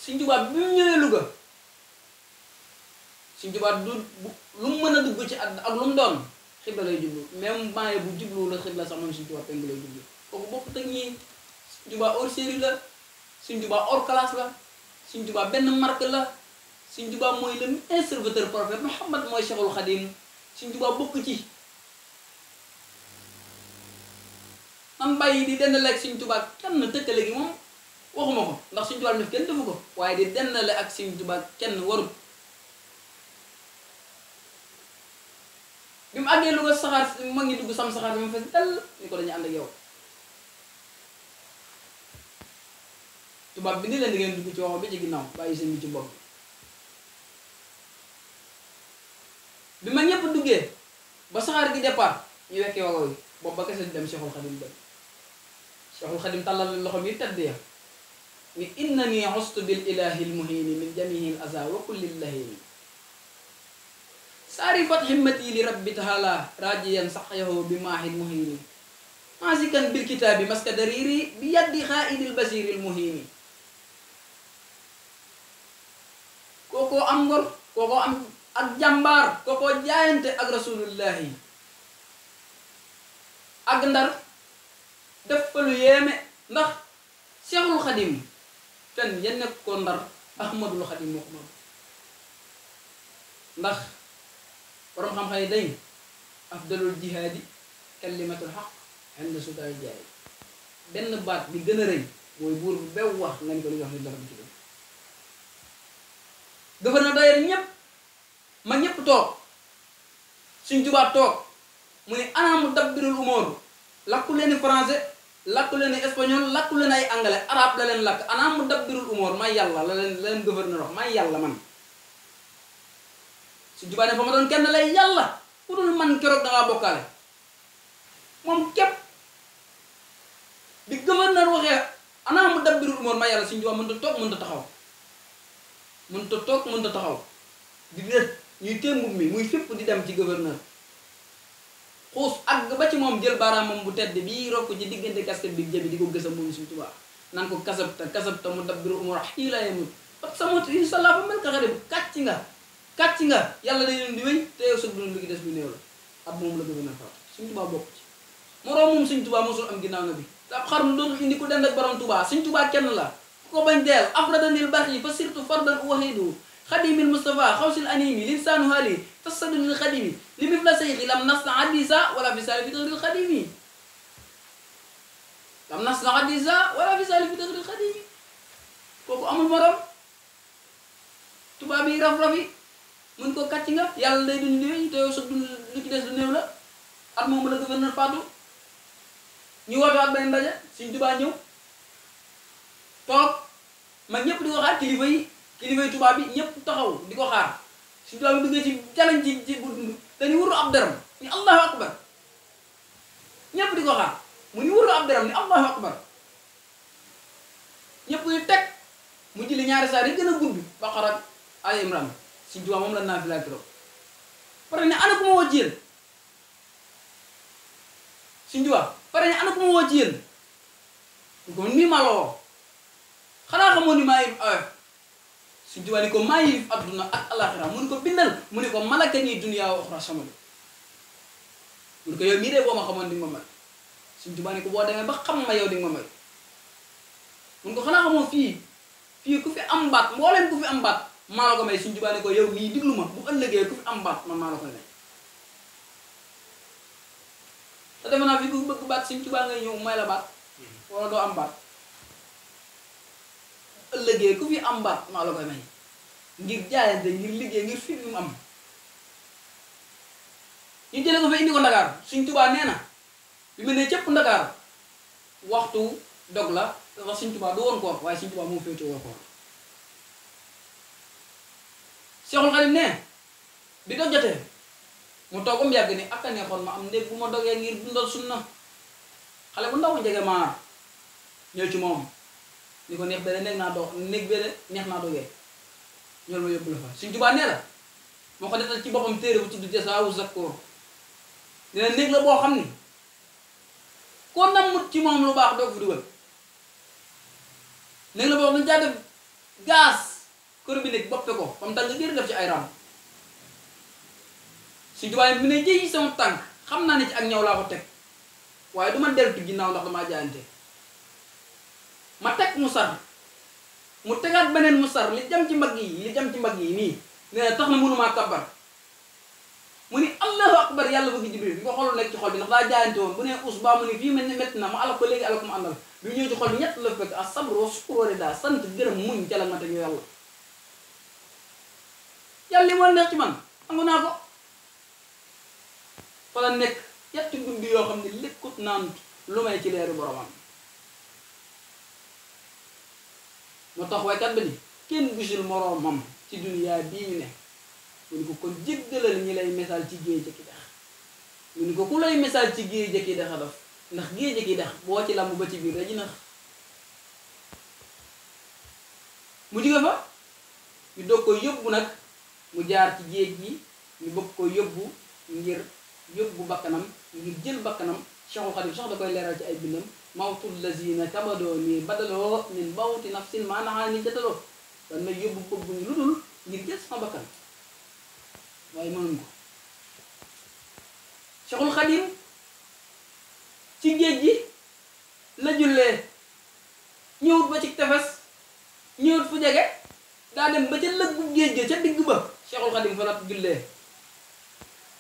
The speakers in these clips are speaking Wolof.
Sëñ Tuubaa bi mu ñëwee Louga Sëñ Tuubaa du lu mu mën a dugg ci àdd ak lu mu doon xibla lay jublu même maaye bu jublu la xibla sax moom Sëñ Tuubaa penku lay jublu kooku bokk teg ñii Sëñ Tuubaa hors série la Sëñ Tuubaa hors classe la Sëñ Tuubaa benn marque la Sëñ Tuubaa mooy le serviteur prophète Muhammad mooy Cheikhul Khadim Sëñ Tuubaa bokk ci man bàyyi di dendale ak Sëñ Tuubaa kenn tëkkale gi moom waxuma ko ndax Sëñ Tuubaa def kenn defu ko waaye di dendale ak Sëñ Tuubaa kenn warut bi mu àggee Louga saxaar ma ngi dugg sam saxaar bi ma fekk dal ni ko dañu ànd ak yow tubaab bi ni leen di ngeen dugg ci waxo bi ci ginnaaw bàyyi seen bi ci bopp bi ma ñëpp duggee ba saxaar gi départ ñu wekkee wago yi boobu ba kese di dem Cheikhul Khadim dem Cheikhul Khadim tàllal loxom yi tedd ya ni innani ustu bil ilahi l muhini min jamihi l aza wa kulli lahini saarifat himmati li rabbi taala rajiyan saqyahu bi maahil muhini maasikan bil kitaabi maska dariri bi yaddi xaaidil basiril muhini kookoo am ngor kookoo am ak jàmbaar kookoo jaayante ak rasulullahi ak ndar def fa lu yéeme ndax Cheikhul Khadim fen ya nekk ko ndar Ahmadul Khadim moo ko moom ndax borom xam-xam yi dañ afdalul jihaadi kalimatul xaq inda sudaay jaay benn baat bi gën a rëy mooy buur bu bew wax nga ni ko lu wax ni dara du ci dem gouverneur d'ailleurs ñépp ma ñépp toog Sëñ Tuubaa toog mu ne ana mudabbirul umur lakku leen français lakku leen espagnol lakku leen ay anglais arabe la leen lakk ana mudabbirul umur may yàlla la leen gouverneur wax may yàlla man Sëñ Tuubaa ne fa ma doon kenn lay yàlla ku dul man keroog dangaa bokkaale moom képp bi gouverneur waxee ana mudabbirul umur may yàlla Sëñ Tuubaa mënut a toog mënut a taxaw mënut a toog mënut a taxaw di def ñuy témbub mi muy fépp di dem ci gouverneur xuus àgg ba ci moom jël baaraamam bu tedd bii rokk ci diggante casquette bi jëbi di ko gësam moom Sëñ Tuubaa naan ko kasabta mudabbirul umur xii la yemut parce que samot insha allah ba mel ka xare bu kàcc nga yàlla day leen di wéy te yow sa dund lu gi des bu néew la ab moom la gouverneur faatu Sëñ Tuubaa bokk ci moroom moom Sëñ Tuubaa mosul am ginnaaw na bi ab xar mu dootul indi ku dend ak borom Tuubaa Sëñ Tuubaa kenn la ku ko bañ deel afradanil baxi fa surtout fardan waxidu xadimil Mustafa xawsil animi linsaanu haali tasadulil xadimi li mif la sayxi lam nasna hadisa wala fi saali fi tëgril xadimi lam nasna hadisa wala fi saali fi tëgril xadimi kooku amul morom tubaab yi raf-rafi mun ko kàcc nga yàlla day dund liwéy te yow sa dund lu ci des lu néew la at moomu la gouverneur faatu ñu woote waat beneen ndaje Sëñ Tuubaa ñëw toog mag ñëpp di ko xaar kilifa yi tubaab bi ñëpp taxaw di ko xaar Sëñ Tuubaa bi duggee ci jalañ ci bu dund dañu wuru ab deram ni allahu akbar ñëpp di ko xaar mu ñu wuru ab deram ni allahu akbar ñëpp ñu teg mu jëli ñaari saar yi gën a gudd Baqara Aali Imraan Sëñ Tuubaa moom la naa fi laa keroog pare ne ana ku ma woo ci yéen Sëñ Tuubaa pare ne ana ku ma woo ci yéen ko nii maa la woo xanaa xamoon ni maa yilif awef Sëñ Tuubaa ni ko maa yilif adduna ak alaxira mu ni ko bindal mu ni ko malaka nii duniyaa wa uxra samadu mu ni ko yow mii de boo ma xamoon di nga ma may Sëñ Tuubaa ni ko boo demee ba xam ma yow di nga ma may mu ni ko xanaa xamoon fii ku fi am baat mbooleem ku fi am baat maa la ko may Sëñ Tuubaa ni ko yow mii diglu ma bu ëllëgee ku fi am baat man maa la koy may te defe naa fi ku bëgg baat Sëñ Tuubaa ngay ñëw may la baat wala doo am baat ëllëgee ku fi am baat maa la koy may ngir jaayante ngir liggéey ngir fi mu am ñu jële ko fa indi ko Ndakaar Sëñ Tuubaa nee na bi mu ne cëpp Ndakaar waxtu dog la dafa Sëñ Tuubaa du woon koor waaye Sëñ Tuubaa moo féete woo koor Cheikhul Khadim ne bi dog jotee mu toog am yàgg ni ak a neexoon ma am ndéeg bu ma dogee ngir dundal sunna xale bu ndaw mu jege maar ñëw ci moom ni ko neex bene neex naa dog néeg bene neex naa dogee ñoolu ma yóbbu la fa Sëñ Tuubaa nee la moo ko defal ci boppam téere bu tudd Jasaawu Zakkoor dina néeg la boo xam ni koo nammut ci moom lu baax doo ko fi dugal néeg la boo xam ne jaa def gas kër bi nekk boppe ko comme tàng jër def ci ay ram Sëñ Tuubaa mi ne jëyi sama tànk xam naa ne ci ak ñaw laa ko teg waaye du ma deltu ginnaaw ndax damaa jaayante ma teg mu sar mu tegaat beneen mu sar li jam ci mbagg yi nii nee na tax na mënumaa kabar mu ni allahu akbar yàlla bëgg Jibril bi ko xool nekk ci xol bi ndax daa jaayante woon bu ne us baa mu ni fii mel ni métti na ma alal ko léegi alal ko mu àndal bi ñëw ci xol bi ñett la fekk ak sabru wa sukkur wa ridaa sant gërëm muñ ca la ma teg yàlla yàlla li moo neex ci man nangu naa ko fa la nekk yetti guddi yoo xam ne lekkut naan lu may ci leeru boromam moo tax waykat bi ni kenn gisul moroomam ci duniyaa bii ñu ne mu ni ko kon jéggalal ñi lay messal ci géej ki dex mu ni ko ku lay messal ci géej ki dex a def ndax géej ki dex boo ci lamb ba ci biir daji nax mu jóge fa ñu doog ko yóbbu nag mu jaar ci géej gi ñu bëgg ko yóbbu ngir yóbbu bakkanam ngir jël bakkanam Cheikhul Khadim sax da koy leeral ci ay bindam mawtul lazina kabadoo nii badaloo min bawti nafsin maanaam ni jataloo dan may yóbbu bëgg ñu lu dul ngir jël sama bakkan waaye mënuñ ko Cheikhul Khadim ci géej gi la jullee ñëwut ba ci tefes ñëwut fu jege daa dem ba ca lëggu géej ga ca digg ba Cheikhul Khadim fa la jullee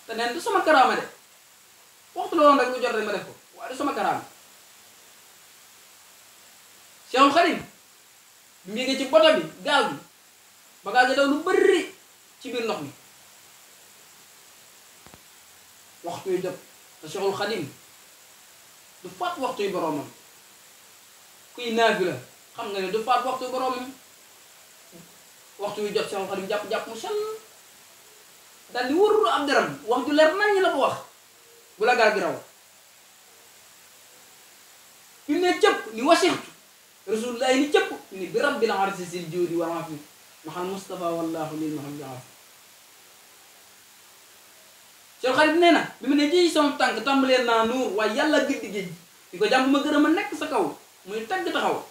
te neen du sama karaama de waxtu la woon rek lu jot rek ma def ko waaye du sama karaama Cheikhul Khadim bi mu yéegee ci boto bi gaal bi bagage daw lu bëri ci biir ndox mi waxtu yu jot te Cheikhul Khadim du faat waxtu yu boromam kuy naafi la xam nga ne du faat waxtu yu boromam waxtu yu jot Cheikhul Khadim jàpp mu sell daal di wóorul ab deram wax ju leer nañ la ko wax bu la gaal gi raw fi mu ne cëpp ni wasixtu rasulullahi ni cëpp ni bi rabbil arsi sil juudi wal afi maxal Mustafa wallahu lil maham jaaf Cheikhul Khadim nee na bi mu ne ji sama tànk tàmbalee naa nuur waaye yàlla gëddi géej di ko jàmm ma gërëm a nekk sa kaw muy tagg taxaw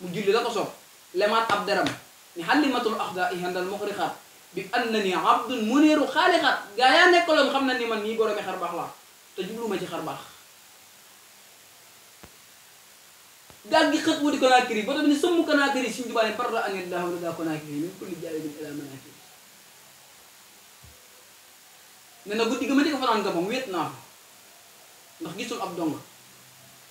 mu julli la ko soob lemaat ab deram ni xalimatul axda i handal muxrixaat bi an na ni abdun muniru xaalixaat gaa yaa nekkaloon xam na ni man nii boroomi xar baax laa te jubluma ci xar baax gaal gi xët wuti Konaakiri ba tamit ni sëmm Konaakiri Sëñ Tuubaa ne farra anillahu rida Konaakiri min kulli jaawidin ila Manaakiri ne na guddi gi ma njëkk fanaan Gabon wéet naa fa ndax gisul ab dong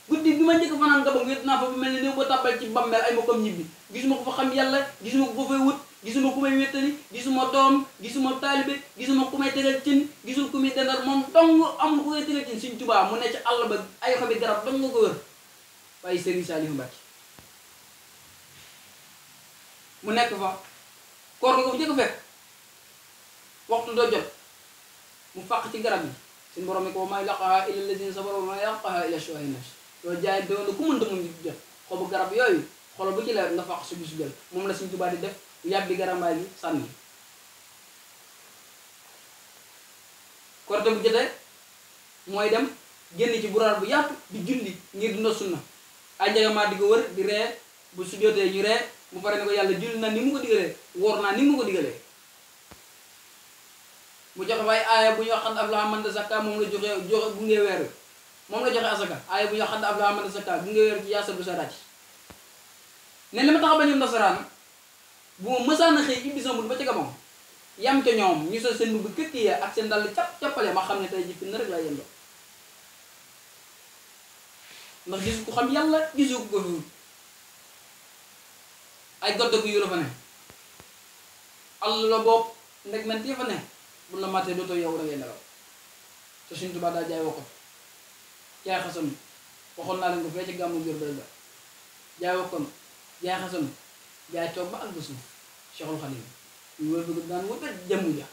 guddi gi ma njëkk fanaan Gabon wéet naa fa bu mel ni néew ba tàbbal ci bammeel ay mbokkam ñibbi gisuma ko fa xam yàlla gisuma ko fa fay wut gisuma ku may wéttali gisuma doom gisuma taalibe gisuma ku may tegal cin gisul ku muy dendal moom dong amul ku may tegal cin Sëñ Tuubaa mu ne ci àll ba ay xobi garab dong nga ko wër waaye Serigne Saliou Mbacké mu nekk fa koor nga ko njëkk fekk waxtu doo jot mu fàq ci garab yi suñu borom mi ko may laqaha illa lazina sabaru ma yaqaha illa shu'ayna loolu jaay doon ku mënta mun jot xobu garab yooyu xolo bu ci leer nga fàq subi su jël moom la Sëñ Tuubaa di def yàbbi garambaay gi sànni korte bu jotee mooy dem génn ci buraar bu yaatu di julli ngir dundal sunna ay njagamaa di ko wër di ree bu su jotee ñu ree mu pare ne ko yàlla julli na ni mu ko digalee woor naa ni mu ko digalee mu joxe fay aaya bu ñu wax xadd aflaha man tazakka moom la joxe gunge weer moom la joxe asaka aaya bu ñu wax xadd aflaha man tazakka gunge weer ci yaasal bu sa ràcc ne li ma tax a bañu nasaraan bu ma mësaan a xëy ibbi sama ba ca Gabon yam ca ñoom ñu sol seen mbubb këkk ya ak seen dàll cappale ma xam ne tey ji fi na rek laa yendoo ndax gisu ko xam yàlla gisu ko fi ay goddo yu la fa ne àll la boobu ndeg ment ya fa ne bu la matee dootoo yow da ngay nelaw te Sëñ Tuubaa daa jaay wakko jaay xasan waxoon naa leen ko fee ci gàmmu jor ba jaay wakkoon jaay xasan jaay toog ba ak ba suuf Cheikhul Khadim ñu wër bëgg daan wëggat jëmm ja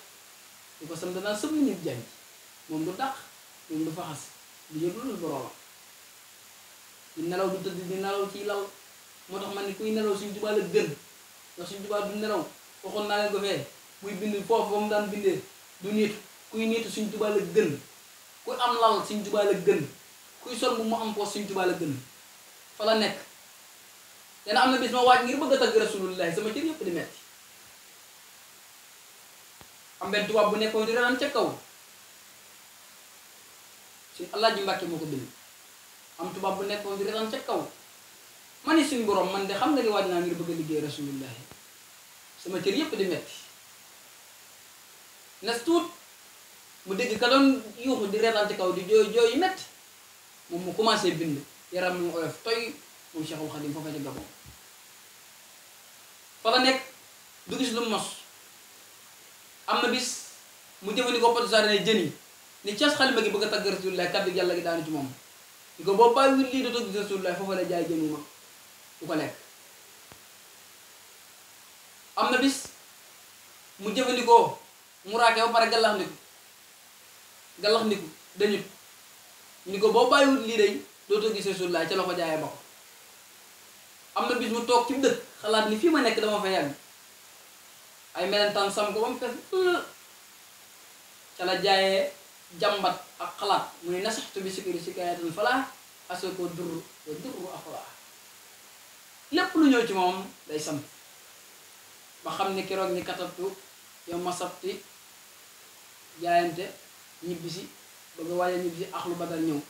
di ko sam danaa sëb nit jaay moom du dàq moom du faxas du yëg lu dul boroomam di nelaw du tëdd di nelaw ci lal moo tax man ni kuy nelaw Sëñ Tuubaa la gën ndax Sëñ Tuubaa du nelaw waxoon naa leen ko fee buy bind foofu ba mu daan bindee du niitu kuy niitu Sëñ Tuubaa la gën kuy am lal Sëñ Tuubaa la gën kuy sol bu mu am poos Sëñ Tuubaa la gën fa la nekk dana am na bis ma waaj ngir bëgg a tagg rasulullahi sama cër yëpp di metti am benn tubaab bu nekkoon di reetaan ca kaw suñu Alaaji Mbàkke moo ko bind am tubaab bu nekkoon di reetaan ca kaw ma ni suñu borom man de xam nga ni waaj naa ngir bëgg a liggéey rasulullahi sama cër yëpp di metti nes tuut mu dégg ka doon yuuxu di reetaan ca kaw di jooy jooy yu metti moom mu commencé bind yaram mu oyof toy moom Cheikhul Khadim foofa ca Gabon fa la nekk du gis lu mos am na bis mu jëfandikoo pot jardin jën yi ni cas xalima gi bëgg a tagg Rasulullah kaddu yàlla gi daanu ci moom ni ko boo bàyyi wut lii dootoo gis Rasulullah foofa la jaay jën wu mag du ko lekk am na bis mu jëfandikoo mu raake ba pare gallax ndiku dañut ni ko boo bàyyi wut lii day dootoo gis Rasulullah ca la ko jaayee ba ko am na bis mu toog ci dëkk xalaat ni fii ma nekk dama fa yàgg ay melentaan sam ko ba mu fees ca la jaayee jàmbat ak xalaat mu ne nasaxtu bi sikiri sikayatan falaa asoo ko durru wa durru axlaa lépp lu ñëw ci moom day sant ba xam ni keroog ni katabtu yow ma sabti jaayante ñibbisi bëgg a waaye ñibbisi axlu badar ñëw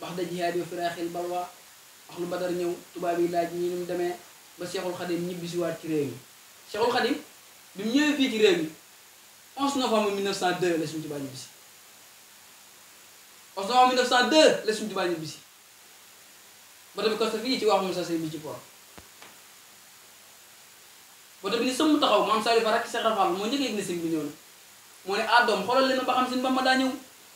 bax da jihaad yo firaaxil balwa axlu badar ñëw tubaab yi laaj ñi ni mu demee ba Cheikhul Khadim ñibbisi waat ci réew mi Cheikhul Khadim bi mu ñëwee fii ci réew mi 11 novembre 1902 la suñu tubaab ñibbisi 11 novembre 1902 la suñu tubaab ñibbisi bato bi kosta fii ci wax Moussa Sey bi ci port bato bi ni sëmm taxaw maam Saliou Fa rakk Cheikh Rafal moo njëkk yëg ne sëñ bi ñëw na moo ne doom xoolal leen ba xam sëñ Bamba daa ñëw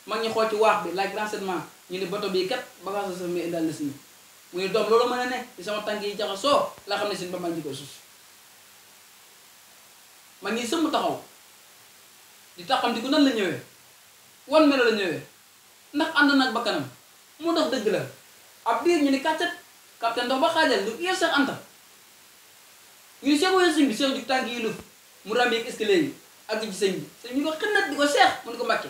mag ñi xool ci waax bi laaj renseignement ñu ne bato bii kat bagage sa mi indal na sëñ mu ne doom loolu mën a ne ci sama tànk yi jaxasoo laa xam ne sëñ Bamba njëkk suuf mag ñi sëmm taxaw di taxamti ku nan la ñëwee wan melo la ñëwee ndax ànd nag bakkanam moo tax dëgg la ab biir ñu ni kàccat capitaine ndox ba xaajal lu yéer Seex Anta ñu ni Seex wooye sëñ bi Seex di tànk yi luf mu ràmbeeg escalier yi ak ci sëñ bi sëñ bi ko xënnat di ko Seex mu ni ko Mbàkke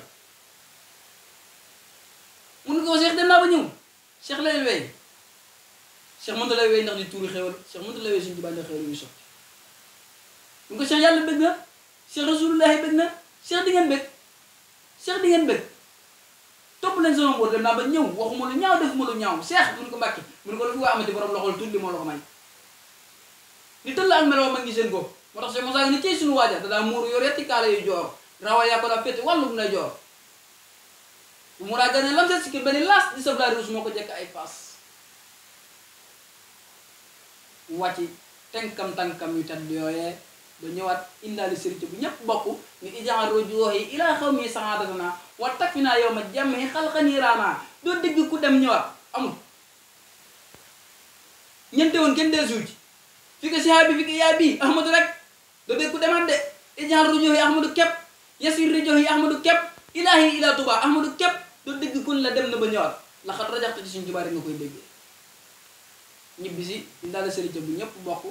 mu ni ko Seex dem naa ba ñëw Seex lay wey Seex mënta lay wey ndax di tuuri xewal Seex mënta lay wey suñu tubaab xewal yu sotti mu ko Seex yàlla bëgg na Seex Rasulullahi bëgg na Seex di ngeen bëgg Seex di ngeen bëgg topp leen sama mboor dem naa ba ñëw waxuma lu ñaaw defuma lu ñaaw Seex mu ni ko Mbàkke mu ni ko lu fi waa amati borom loxol tuuti li moo la ko may ni tëll ak meloo mag ngi seen ko moo tax Seex Musaa ngi ne cey suñu waaja dadaa muuru yor yetti kaala yu joor rawa yaa ko daa fétti wàllu bu nay joor bu mu raa gane lam sa sikki benn laas di sablaari ruus moo ko jekk ay paas wàcci tenkam tànkam yu tedd yooyee ba ñëwaat indaali sëriñ bu ñëpp bokk ni ijaar rujuhi ilaa xawmi sa'aadatana wa takfina yawma jam'i xalqani raana doo dégg ku dem ñëwaat amul ñente woon kenn deesuul ci fi ko sihaa bi fi ko yaa bii ahmadu rek doo dégg ku demaat de ijaar rujuhi ahmadu kepp yasir rujuhi ahmadu kepp ilaahi ilaa tuba ahmadu kepp doo dégg kun la dem na ba ñëwaat laxat rajaxtu ci suñu tubaab rek nga koy déggee ñibbi si indaali sëriñ bu ñëpp bokk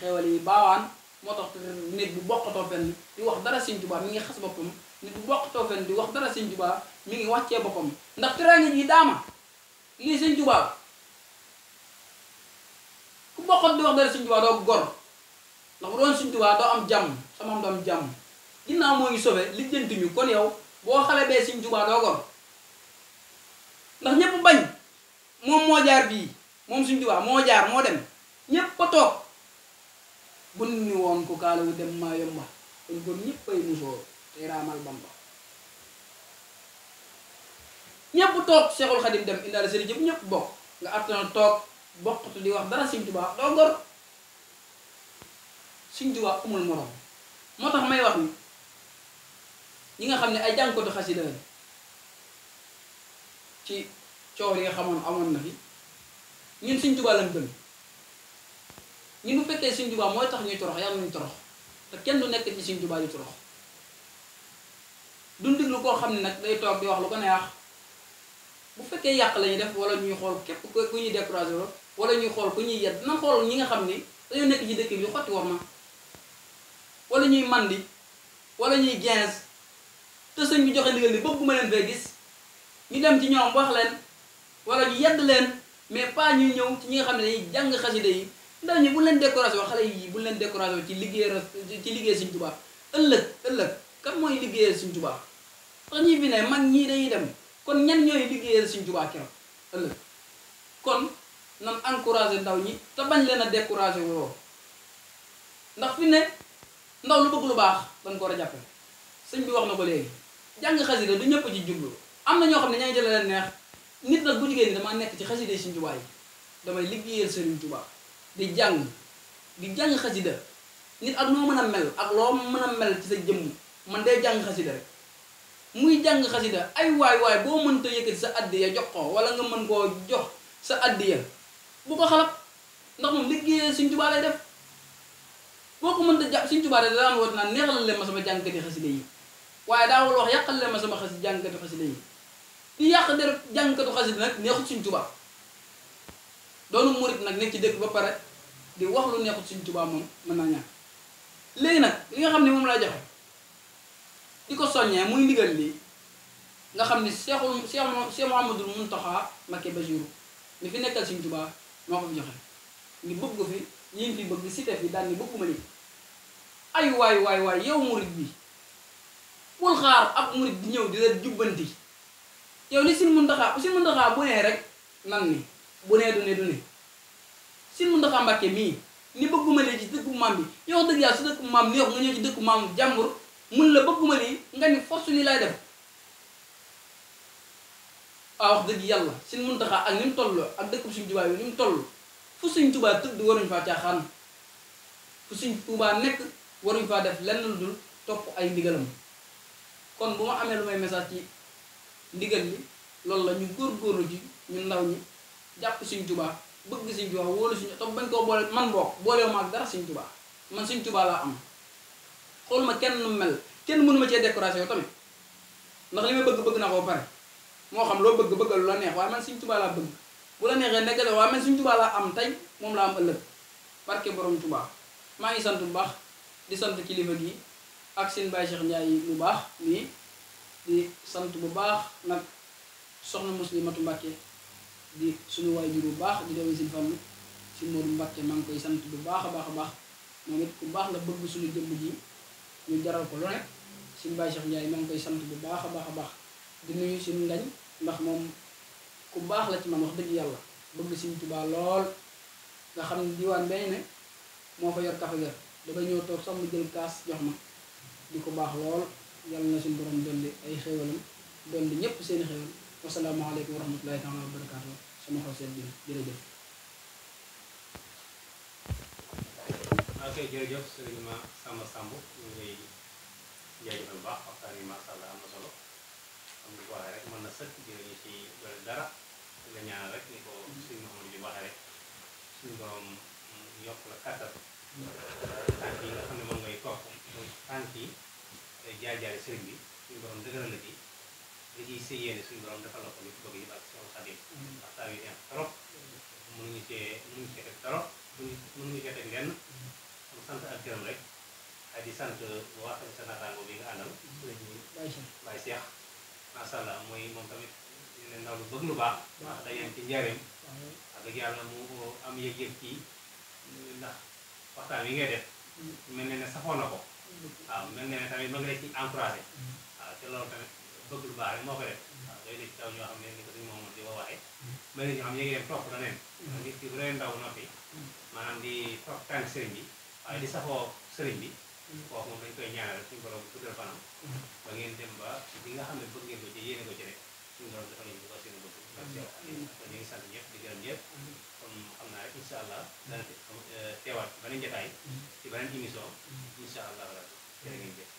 xewal yi baawaan moo tax nit bu bokkatoo fenn di wax dara Sëñ Tuubaa mi ngi xas boppam nit bu bokkatoo fenn di wax dara Sëñ Tuubaa mi ngi wàccee boppam ndax teraanga ji daama lii Sëñ Tuubaa ku bokkat di wax dara Sëñ Tuubaa doo gor ndax bu doon Sëñ Tuubaa doo am jàmm sama am doo am jàmm ginnaaw moo ngi sauvé lijjanti ñu kon yow boo xale bee Sëñ Tuubaa doo gor ndax ñëpp bañ moom moo jaar bii moom Sëñ Tuubaa moo jaar moo dem ñëpp a toog bu ni woon ko kaalawu dem maa yomba kon kon ñëpp ay musoo tey raamal Bamba ñëpp toog Seexul Xadim dem indaale sëriñ yëpp ñëpp bokk nga attana toog bokkatu di wax dara Sëñ Tuubaa doo gor Sëñ Tuubaa amul morom moo tax may wax ni ñi nga xam ne ay jàngkatu xasida lañ ci coow yi nga xamoon amoon na fi ñun Sëñ Tuubaa lañ gën ñun bu fekkee Sëñ Tuubaa mooy tax ñuy torox yàlla nañu torox te kenn du nekk ci Sëñ Tuubaa di torox duñ diglu koo xam ne nag day toog di wax lu ko neex bu fekkee yàq la ñuy def wala ñuy xool képp ku ñuy découragé wala ñuy xool ku ñuy yedd na xool ñi nga xam ni dañoo nekk ci dëkk bi xotti war ma wala ñuy mandi wala ñuy 15 te sëñ bi joxe ndigal li bëgguma leen fee gis ñu dem ci ñoom wax leen wala ñu yedd leen mais pas ñuy ñëw ci ñi nga xam ne dañuy jàng xasida yi ndaw ñi bu leen découragé wax xale yi bu leen découragé ci liggéey Sëñ Tuubaa ëllëg kan mooy liggéeyal Sëñ Tuubaa wax ñi fi ne mag ñii dañuy dem kon ñan ñooy liggéeyal Sëñ Tuubaa keroog ëllëg kon nan encouragé ndaw ñi te bañ leen a découragé woo ndax fi ne ndaw lu bëgg lu baax dañ ko war a jàppale sëñ bi wax na ko léegi jàng xasida du ñëpp ci jublu am na ñoo xam ne ña ngi ci la leen neex nit nag bu jigéen ni damaa nekk ci xasida Sëñ Tuubaa yi damay liggéeyal Sëriñ Tuubaa di jàng xasida nit ak noo mën a mel ak loo mën a mel ci sa jëmm man day jàng xasida rek muy jàng xasida ay waay boo mënta yëkkati sa addiya jox ko wala nga mën koo jox sa addiya bu ko xalab ndax moom liggéeyal Sëñ Tuubaa lay def boo ko mënta jàpp Sëñ Tuubaa daan woote naan neexal leen ma sama jàngkati xasida yi waaye daawul wax yàqal leen ma sama jàngkati xasida yi di yàq der jàngkatu xasida nag neexut Sëñ Tuubaa doonu murit nag nekk ci dëkk ba pare di wax lu neexut Sëñ Tuubaa moom mën naa ñàkk léegi nag li nga xam ne moom laa joxe di ko soññee muy ndigal lii nga xam ni Cheikh Mouhamadoul Mountakha Mbacké Bassirou mi fi nekkal Sëñ Tuubaa moo ko fi joxe ngi bëgg ko fi yi fi bëgg cité fi daal ni bëgguma lii ay waay yow murit bi bul xaar ab murit di ñëw di la jubbanti yow li Sëñ Mountakha bu nee rek nan ni bu nee du ne Sëñ Mountakha Mbacké mii ni bëgguma lii ci dëkku maam bi yow dëgg yàlla su dëkku maam neex nga ñëw ci dëkku maam jàmbur mun la bëgguma lii nga ni force lii lay def wax dëgg yàlla Sëñ Mountakha ak ni mu toll ak dëkku Sëñ Tuubaa yi ni mu toll fu Sëñ Tuubaa tëdd waruñu faa caaxaan fu Sëñ Tuubaa nekk waruñu faa def lenn lu dul topp ay ndigalam kon bu ma amee lu may message ci ndigal li loolu la ñu góorgóorlu ci ñu ndaw ñi jàpp Sëñ Tuubaa bëgg Sëñ Tuubaa wóolu Sëñ te bañ koo boole man boolewu ma ak dara Sëñ Tuubaa man Sëñ Tuubaa laa am xool ma kenn mel kenn mënu ma cee décoration yow tamit ndax li may bëgg naa ko ba pare moo xam loo bëggal lu la neex waaye man Sëñ Tuubaa laa bëgg bu la neexee nekkale waaye man Sëñ Tuubaa laa am tey moom laa am ëllëg barke borom Tuubaa maa ngi sant bu baax di sant kilifa gi ak seen Baye Cheikh Ndiaye bu baax nii di sant bu baax nag soxna Muslimatu Mbacké di suñu waajur bu baax di doomi Sëñ Fallu si Moodu Mbacké maa ngi koy sant bu baax a baax moom it ku baax la bëgg suñu jëmm ji ñu jaral ko lu ne Sëñ Baye Cheikh Ndiaye maa ngi koy sant bu baax a baax di nuyu suñu ngañ ndax moom ku baax la ci man wax dëgg yàlla bëgg Sëñ Tuubaa lool nga xam ne diwaan bay ne moo fa yor kafe ga dafay ñëw toog sax mu jël kaas jox ma di ko baax lool yàlla na suñu borom dolli ay xéewalam dolli ñépp seeni xéewal wasalaamaaleykum wa rahmatullahi taala wa barakaatu sama xol seen bi jërëjëf. ok jërëjëf sëriñ Massamba Samb ñu ngi lay jaajëfal bu baax waxtaan wi macha allah am na solo am na ko waxee rek mën na sëkk jërëjëf ci doole dara nga ñaan rek ni ko suñu Mamadou di waxee rek suñu borom yokk la kàttan tànk yi nga xam ne moom ngay topp muy tànk yi jaar-jaari sëriñ bi suñu borom dëgëral la ci da ciy sëy yéene suñu borom defal la ko li bëgg yi ak Seexul Xadiim waxtaan wi neex trop mënuñu cee teg trop mënuñu cee teg lenn am sant ak gërëm rek ay di sant bu wax tamit sa naataango bi nga àndal Baye Cheikh macha allah mooy moom tamit ne ndaw lu bëgg lu baax ndax day yem ci njaareem wax dëgg yàlla mu am yëg-yëg ci ndax waxtaan wi ngay def mel ne saxoon na ko waaw mel ne tamit ma ngi lay ci encouragé waaw te loolu tamit bëgg lu baax rek moo ko def waaw day nekk taw ñoo xam ne ni ko suñu moom di ko waxee mel ne ñoo xam yéegi dem topp la neen nit ki bu dee ndaw noppi maanaam di topp tànk sëriñ bi waaye di saxoo sëriñ bi kooku moom dañ koy ñaanal suñu borom guddal fanam ba ngeen dem ba li nga xam ne bëgg ngeen ko ci yéene ko ci rek suñu borom dafa leen ko seen bëgg ak sew kon ñu ngi sant ñëpp di gërëm ñëpp comme xam naa rek incha allah dana teewaat beneen jotaay ci beneen émission incha allah jërë ngeen jëf